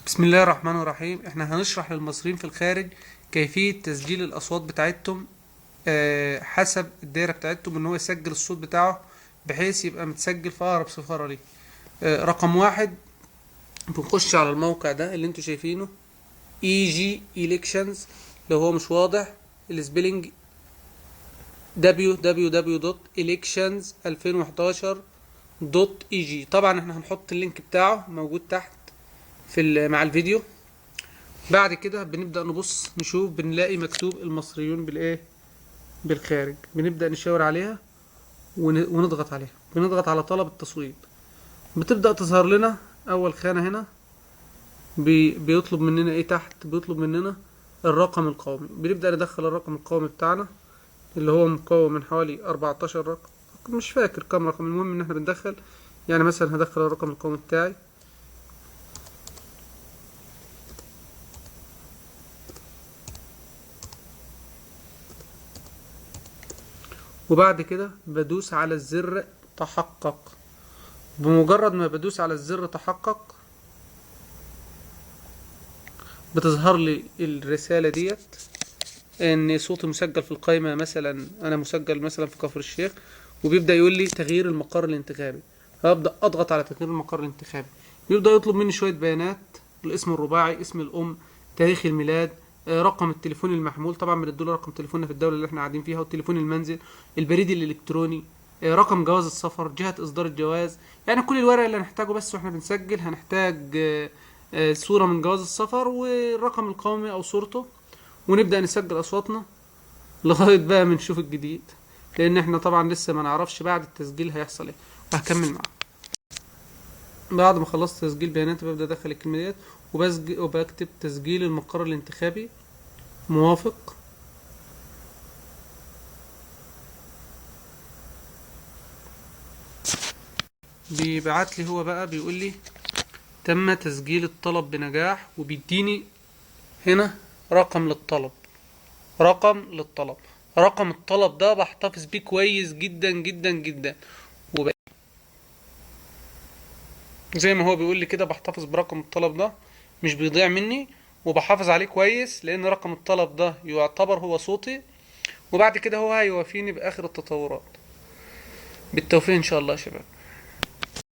بسم الله الرحمن الرحيم. احنا هنشرح للمصريين في الخارج كيفية تسجيل الأصوات بتاعتهم، حسب الدايرة بتاعتهم، ان هو يسجل الصوت بتاعه بحيث يبقى متسجل في أقرب سفارة ليه. رقم واحد، بنخش على الموقع ده اللي انتوا شايفينه EG Elections، لو هو مش واضح ال spelling www.elections2011.eg. طبعا احنا هنحط ال link بتاعه موجود تحت مع الفيديو. بعد كده بنبدأ نبص نشوف، بنلاقي مكتوب المصريون بالخارج، بنبدأ نشاور عليها ونضغط عليها، بنضغط على طلب التصويت، بتبدأ تظهر لنا أول خانة هنا. بيطلب مننا إيه تحت؟ بيطلب مننا الرقم القومي. بنبدأ ندخل الرقم القومي بتاعنا اللي هو مكون من حوالي 14 رقم، مش فاكر كام رقم، المهم إن إحنا بندخل، مثلا هدخل الرقم القومي بتاعي وبعد كده بدوس على الزر تحقق. بمجرد ما بدوس على الزر تحقق بتظهر لي الرسالة ديت ان صوتي مسجل في القائمة، مثلا انا مسجل مثلا في كفر الشيخ، وبيبدأ يقول لي تغيير المقر الانتخابي. هبدأ اضغط على تغيير المقر الانتخابي، بيبدأ يطلب مني شوية بيانات، الاسم الرباعي، اسم الام، تاريخ الميلاد، رقم التليفون المحمول، طبعا بنديله رقم تليفوننا في الدولة اللي احنا قاعدين فيها، والتليفون المنزل، البريد الالكتروني، رقم جواز السفر، جهة اصدار الجواز، كل الورق اللي هنحتاجه. بس واحنا بنسجل هنحتاج، صورة من جواز السفر والرقم القومي او صورته، ونبدأ نسجل اصواتنا لغاية بقى ما نشوف الجديد، لان احنا طبعا لسه ما نعرفش بعد التسجيل هيحصل ايه. وهكمل معاكم بعد ما خلصت تسجيل بياناتي. ببدأ ادخل الكلمة ديت وبكتب تسجيل المقر الانتخابي موافق، بيبعت لي هو بقى بيقول لي تم تسجيل الطلب بنجاح، وبيديني هنا رقم للطلب، رقم للطلب. رقم الطلب ده بحتفظ بيه كويس جدا جدا جدا، زي ما هو بيقول لي كده بحتفظ برقم الطلب ده، مش بيضيع مني، وبحافظ عليه كويس لان رقم الطلب ده يعتبر هو صوتي. وبعد كده هو هيوافيني باخر التطورات. بالتوفيق ان شاء الله يا شباب.